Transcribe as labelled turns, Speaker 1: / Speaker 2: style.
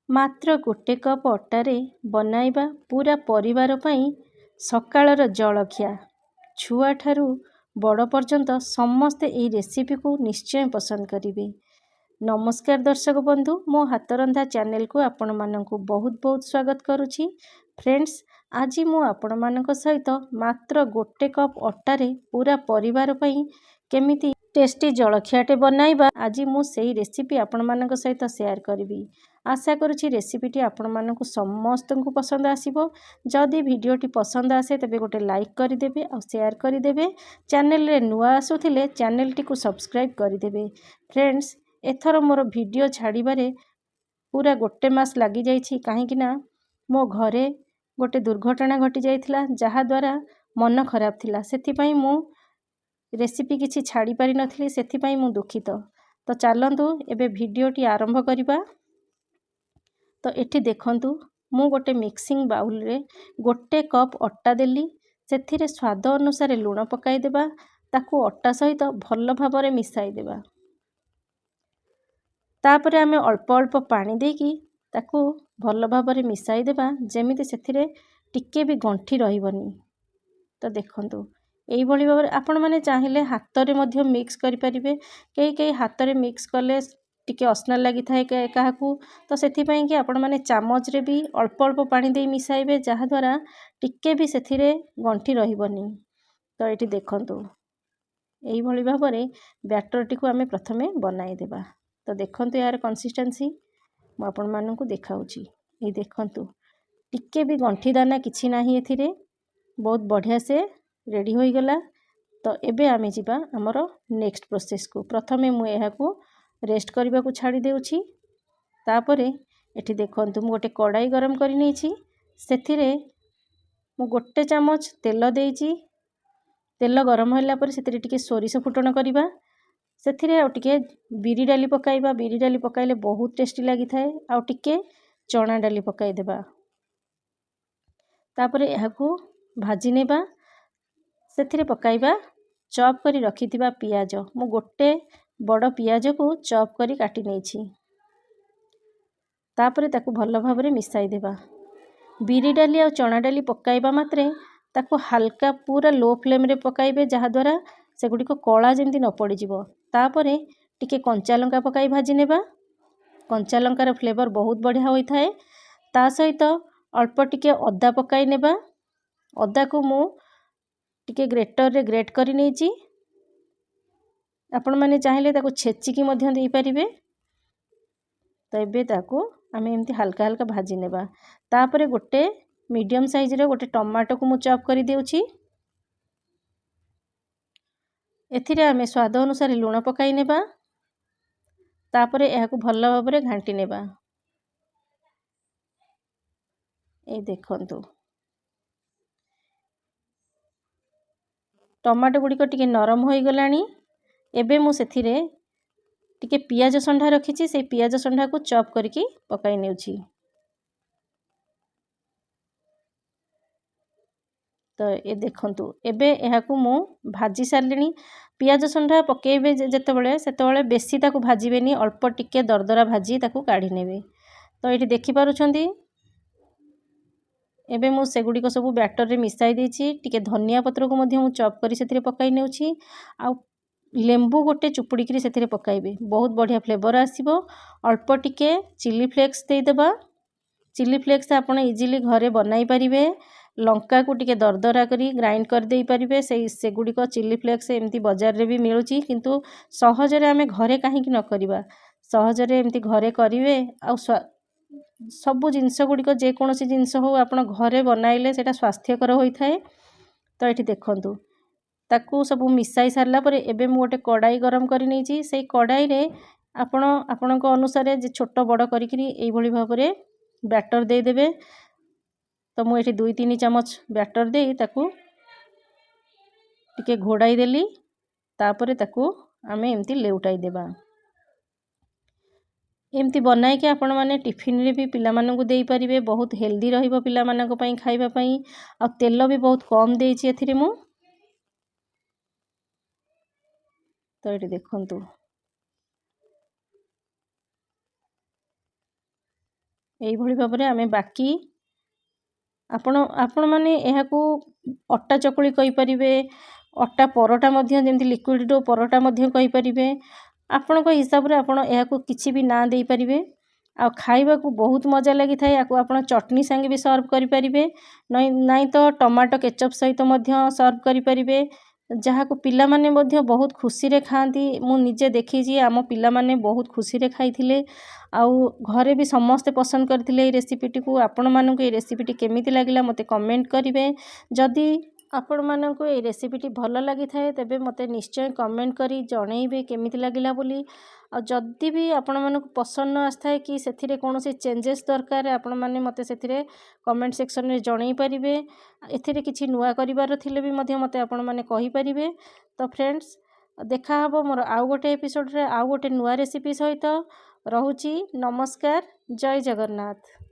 Speaker 1: ମାତ୍ର ଗୋଟେ କପ୍ ଅଟାରେ ବନାଇବା ପୁରା ପରିବାର ପାଇଁ ସକାଳର ଜଳଖିଆ। ଛୁଆଠାରୁ ବଡ଼ ପର୍ଯ୍ୟନ୍ତ ସମସ୍ତେ ଏହି ରେସିପିକୁ ନିଶ୍ଚୟ ପସନ୍ଦ କରିବେ। ନମସ୍କାର ଦର୍ଶକ ବନ୍ଧୁ, ମୋ ହାତରନ୍ଧା ଚ୍ୟାନେଲକୁ ଆପଣମାନଙ୍କୁ ବହୁତ ବହୁତ ସ୍ୱାଗତ କରୁଛି। ଫ୍ରେଣ୍ଡସ୍, ଆଜି ମୁଁ ଆପଣମାନଙ୍କ ସହିତ ମାତ୍ର ଗୋଟେ କପ୍ ଅଟାରେ ପୁରା ପରିବାର ପାଇଁ କେମିତି ଟେଷ୍ଟି ଜଳଖିଆଟେ ବନାଇବା, ଆଜି ମୁଁ ସେଇ ରେସିପି ଆପଣମାନଙ୍କ ସହିତ ସେୟାର କରିବି। ଆଶା କରୁଛି ରେସିପିଟି ଆପଣମାନଙ୍କୁ ସମସ୍ତଙ୍କୁ ପସନ୍ଦ ଆସିବ। ଯଦି ଭିଡ଼ିଓଟି ପସନ୍ଦ ଆସେ, ତେବେ ଗୋଟେ ଲାଇକ୍ କରିଦେବେ ଆଉ ସେୟାର କରିଦେବେ। ଚ୍ୟାନେଲରେ ନୂଆ ଆସୁଥିଲେ ଚ୍ୟାନେଲଟିକୁ ସବସ୍କ୍ରାଇବ୍ କରିଦେବେ। ଫ୍ରେଣ୍ଡସ୍, ଏଥର ମୋର ଭିଡ଼ିଓ ଛାଡ଼ିବାରେ ପୁରା ଗୋଟେ ମାସ ଲାଗିଯାଇଛି, କାହିଁକିନା ମୋ ଘରେ ଗୋଟେ ଦୁର୍ଘଟଣା ଘଟିଯାଇଥିଲା, ଯାହାଦ୍ୱାରା ମନ ଖରାପ ଥିଲା। ସେଥିପାଇଁ ମୁଁ ରେସିପି କିଛି ଛାଡ଼ି ପାରିନଥିଲି, ସେଥିପାଇଁ ମୁଁ ଦୁଃଖିତ। ତ ଚାଲନ୍ତୁ ଏବେ ଭିଡ଼ିଓଟି ଆରମ୍ଭ କରିବା। ତ ଏଠି ଦେଖନ୍ତୁ, ମୁଁ ଗୋଟେ ମିକ୍ସିଂ ବାଉଲରେ ଗୋଟେ କପ୍ ଅଟା ଦେଲି। ସେଥିରେ ସ୍ୱାଦ ଅନୁସାରେ ଲୁଣ ପକାଇଦେବା। ତାକୁ ଅଟା ସହିତ ଭଲ ଭାବରେ ମିଶାଇ ଦେବା। ତାପରେ ଆମେ ଅଳ୍ପ ଅଳ୍ପ ପାଣି ଦେଇକି ତାକୁ ଭଲ ଭାବରେ ମିଶାଇ ଦେବା, ଯେମିତି ସେଥିରେ ଟିକେ ବି ଗଣ୍ଠି ରହିବନି। ତ ଦେଖନ୍ତୁ, ଏଇଭଳି ଭାବରେ ଆପଣମାନେ ଚାହିଁଲେ ହାତରେ ମଧ୍ୟ ମିକ୍ସ କରିପାରିବେ। କେହି କେହି ହାତରେ ମିକ୍ସ କଲେ ଟିକେ ଅସନା ଲାଗିଥାଏ କାହାକୁ, ତ ସେଥିପାଇଁକି ଆପଣମାନେ ଚାମଚରେ ବି ଅଳ୍ପ ଅଳ୍ପ ପାଣି ଦେଇ ମିଶାଇବେ, ଯାହାଦ୍ୱାରା ଟିକେ ବି ସେଥିରେ ଗଣ୍ଠି ରହିବନି। ତ ଏଇଠି ଦେଖନ୍ତୁ, ଏଇଭଳି ଭାବରେ ବ୍ୟାଟରଟିକୁ ଆମେ ପ୍ରଥମେ ବନାଇଦେବା। ତ ଦେଖନ୍ତୁ, ଏହାର କନସିଷ୍ଟେନ୍ସି ମୁଁ ଆପଣମାନଙ୍କୁ ଦେଖାଉଛି। ଏଇ ଦେଖନ୍ତୁ, ଟିକେ ବି ଗଣ୍ଠି ଦାନା କିଛି ନାହିଁ ଏଥିରେ। ବହୁତ ବଢ଼ିଆ ସେ ରେଡ଼ି ହୋଇଗଲା। ତ ଏବେ ଆମେ ଯିବା ଆମର ନେକ୍ସଟ ପ୍ରୋସେସକୁ। ପ୍ରଥମେ ମୁଁ ଏହାକୁ ରେଷ୍ଟ କରିବାକୁ ଛାଡ଼ି ଦେଉଛି। ତାପରେ ଏଠି ଦେଖନ୍ତୁ, ମୁଁ ଗୋଟେ କଡ଼ାଇ ଗରମ କରି ନେଇଛି। ସେଥିରେ ମୁଁ ଗୋଟେ ଚାମଚ ତେଲ ଦେଇଛି। ତେଲ ଗରମ ହେଲା ପରେ ସେଥିରେ ଟିକେ ସୋରିଷ ଫୁଟଣ କରିବା। ସେଥିରେ ଆଉ ଟିକେ ବିରି ଡାଲି ପକାଇବା। ବିରି ଡାଲି ପକାଇଲେ ବହୁତ ଟେଷ୍ଟି ଲାଗିଥାଏ। ଆଉ ଟିକେ ଚଣା ଡାଲି ପକାଇଦେବା। ତାପରେ ଏହାକୁ ଭାଜି ନେବା। ସେଥିରେ ପକାଇବା ଚପ୍ କରି ରଖିଥିବା ପିଆଜ। ମୁଁ ଗୋଟେ ବଡ଼ ପିଆଜକୁ ଚପ୍ କରି କାଟି ନେଇଛି। ତାପରେ ତାକୁ ଭଲ ଭାବରେ ମିଶାଇ ଦେବା। ବିରି ଡାଲି ଆଉ ଚଣା ଡାଲି ପକାଇବା ମାତ୍ରେ ତାକୁ ହାଲକା ପୁରା ଲୋ ଫ୍ଲେମ୍ରେ ପକାଇବେ, ଯାହାଦ୍ୱାରା ସେଗୁଡ଼ିକ କଳା ଯେମିତି ନ ପଡ଼ିଯିବ। ତାପରେ ଟିକେ କଞ୍ଚା ଲଙ୍କା ପକାଇ ଭାଜି ନେବା। କଞ୍ଚା ଲଙ୍କାର ଫ୍ଲେଭର୍ ବହୁତ ବଢ଼ିଆ ହୋଇଥାଏ। ତା ସହିତ ଅଳ୍ପ ଟିକେ ଅଦା ପକାଇ ନେବା। ଅଦାକୁ ମୁଁ ଟିକେ ଗ୍ରେଟରରେ ଗ୍ରେଟ୍ କରି ନେଇଛି। ଆପଣମାନେ ଚାହିଁଲେ ତାକୁ ଛେଚିକି ମଧ୍ୟ ଦେଇପାରିବେ। ତ ଏବେ ତାକୁ ଆମେ ଏମିତି ହାଲକା ହାଲକା ଭାଜି ନେବା। ତାପରେ ଗୋଟେ ମିଡ଼ିୟମ୍ ସାଇଜ୍ର ଗୋଟେ ଟମାଟୋକୁ ମୁଁ ଚପ୍ କରିଦେଉଛି। ଏଥିରେ ଆମେ ସ୍ୱାଦ ଅନୁସାରେ ଲୁଣ ପକାଇ ନେବା। ତାପରେ ଏହାକୁ ଭଲ ଭାବରେ ଘାଣ୍ଟି ନେବା। ଏଇ ଦେଖନ୍ତୁ, ଟମାଟୋ ଗୁଡ଼ିକ ଟିକେ ନରମ ହୋଇଗଲାଣି। ଏବେ ମୁଁ ସେଥିରେ ଟିକେ ପିଆଜ ସଣ୍ଢା ରଖିଛି, ସେଇ ପିଆଜ ସଣ୍ଢାକୁ ଚପ୍ କରିକି ପକାଇ ନେଉଛି। ତ ଏ ଦେଖନ୍ତୁ, ଏବେ ଏହାକୁ ମୁଁ ଭାଜି ସାରିଲିଣି। ପିଆଜ ସଣ୍ଢା ପକାଇବେ ଯେତେବେଳେ, ସେତେବେଳେ ବେଶୀ ତାକୁ ଭାଜିବେନି, ଅଳ୍ପ ଟିକେ ଦରଦରା ଭାଜି ତାକୁ କାଢ଼ି ନେବେ। ତ ଏଇଠି ଦେଖିପାରୁଛନ୍ତି, ଏବେ ମୁଁ ସେଗୁଡ଼ିକ ସବୁ ବ୍ୟାଟରରେ ମିଶାଇ ଦେଇଛି। ଟିକେ ଧନିଆ ପତ୍ରକୁ ମଧ୍ୟ ମୁଁ ଚପ୍ କରି ସେଥିରେ ପକାଇ ନେଉଛି, ଆଉ ଲେମ୍ବୁ ଗୋଟେ ଚୁପୁଡ଼ିକିରି ସେଥିରେ ପକାଇବେ, ବହୁତ ବଢ଼ିଆ ଫ୍ଲେଭର୍ ଆସିବ। ଅଳ୍ପ ଟିକେ ଚିଲି ଫ୍ଲେକ୍ସ ଦେଇଦେବା। ଚିଲି ଫ୍ଲେକ୍ସ ଆପଣ ଇଜିଲି ଘରେ ବନାଇ ପାରିବେ। ଲଙ୍କାକୁ ଟିକେ ଦରଦରା କରି ଗ୍ରାଇଣ୍ଡ କରିଦେଇପାରିବେ। ସେଗୁଡ଼ିକ ଚିଲି ଫ୍ଲେକ୍ସ ଏମିତି ବଜାରରେ ବି ମିଳୁଛି, କିନ୍ତୁ ସହଜରେ ଆମେ ଘରେ କାହିଁକି ନ କରିବା? ସହଜରେ ଏମିତି ଘରେ କରିବେ, ଆଉ ସବୁ ଜିନିଷ ଗୁଡ଼ିକ, ଯେକୌଣସି ଜିନିଷ ହେଉ, ଆପଣ ଘରେ ବନାଇଲେ ସେଇଟା ସ୍ୱାସ୍ଥ୍ୟକର ହୋଇଥାଏ। ତ ଏଠି ଦେଖନ୍ତୁ, ତାକୁ ସବୁ ମିଶାଇ ସାରିଲା ପରେ ଏବେ ମୁଁ ଗୋଟେ କଡ଼ାଇ ଗରମ କରି ନେଇଛି। ସେଇ କଡ଼ାଇରେ ଆପଣ ଆପଣଙ୍କ ଅନୁସାରେ ଯେ ଛୋଟ ବଡ଼ କରିକିରି ଏଇଭଳି ଭାବରେ ବ୍ୟାଟର ଦେଇଦେବେ। ତ ମୁଁ ଏଠି 2-3 ଚାମଚ ବ୍ୟାଟର ଦେଇ ତାକୁ ଟିକେ ଘୋଡ଼ାଇ ଦେଲି। ତାପରେ ତାକୁ ଆମେ ଏମିତି ଲେଉଟାଇ ଦେବା। ଏମିତି ବନାଇକି ଆପଣମାନେ ଟିଫିନରେ ବି ପିଲାମାନଙ୍କୁ ଦେଇପାରିବେ। ବହୁତ ହେଲ୍ଦି ରହିବ ପିଲାମାନଙ୍କ ପାଇଁ ଖାଇବା ପାଇଁ, ଆଉ ତେଲ ବି ବହୁତ କମ୍ ଦେଇଛି ଏଥିରେ ମୁଁ। ତ ଏଠି ଦେଖନ୍ତୁ, ଏଇଭଳି ଭାବରେ ଆମେ ବାକି ଆପଣମାନେ ଏହାକୁ ଅଟା ଚକୁଳି କହିପାରିବେ, ଅଟା ପରଟା ମଧ୍ୟ, ଯେମିତି ଲିକ୍ୱିଡ଼ do paratha ମଧ୍ୟ କହିପାରିବେ। ଆପଣଙ୍କ ହିସାବରେ ଆପଣ ଏହାକୁ କିଛି ବି ନାଁ ଦେଇପାରିବେ। ଆଉ ଖାଇବାକୁ ବହୁତ ମଜା ଲାଗିଥାଏ। ୟାକୁ ଆପଣ ଚଟଣି ସାଙ୍ଗେ ବି ସର୍ଭ କରିପାରିବେ, ନାଇଁ ତ ଟମାଟୋ କେଚଅପ୍ ସହିତ ମଧ୍ୟ ସର୍ଭ କରିପାରିବେ, ଯାହାକୁ ପିଲାମାନେ ମଧ୍ୟ ବହୁତ ଖୁସିରେ ଖାଆନ୍ତି। ମୁଁ ନିଜେ ଦେଖିଛି, ଆମ ପିଲାମାନେ ବହୁତ ଖୁସିରେ ଖାଇଥିଲେ ଆଉ ଘରେ ବି ସମସ୍ତେ ପସନ୍ଦ କରିଥିଲେ ଏଇ ରେସିପିଟିକୁ। ଆପଣମାନଙ୍କୁ ଏଇ ରେସିପିଟି କେମିତି ଲାଗିଲା, ମୋତେ କମେଣ୍ଟ କରିବେ। ଯଦି ଆପଣମାନଙ୍କୁ ଏଇ ରେସିପିଟି ଭଲ ଲାଗିଥାଏ, ତେବେ ମୋତେ ନିଶ୍ଚୟ କମେଣ୍ଟ କରି ଜଣେଇବେ କେମିତି ଲାଗିଲା ବୋଲି। ଆଉ ଯଦି ବି ଆପଣମାନଙ୍କୁ ପସନ୍ଦ ନ ଆସିଥାଏ କି ସେଥିରେ କୌଣସି ଚେଞ୍ଜେସ୍ ଦରକାର, ଆପଣମାନେ ମୋତେ ସେଥିରେ କମେଣ୍ଟ ସେକ୍ସନରେ ଜଣେଇ ପାରିବେ। ଏଥିରେ କିଛି ନୂଆ କରିବାର ଥିଲେ ବି ମଧ୍ୟ ମୋତେ ଆପଣମାନେ କହିପାରିବେ। ତ ଫ୍ରେଣ୍ଡସ୍, ଦେଖାହେବ ମୋର ଆଉ ଗୋଟେ ଏପିସୋଡ଼ରେ ଆଉ ଗୋଟେ ନୂଆ ରେସିପି ସହିତ। ରହୁଛି, ନମସ୍କାର, ଜୟ ଜଗନ୍ନାଥ।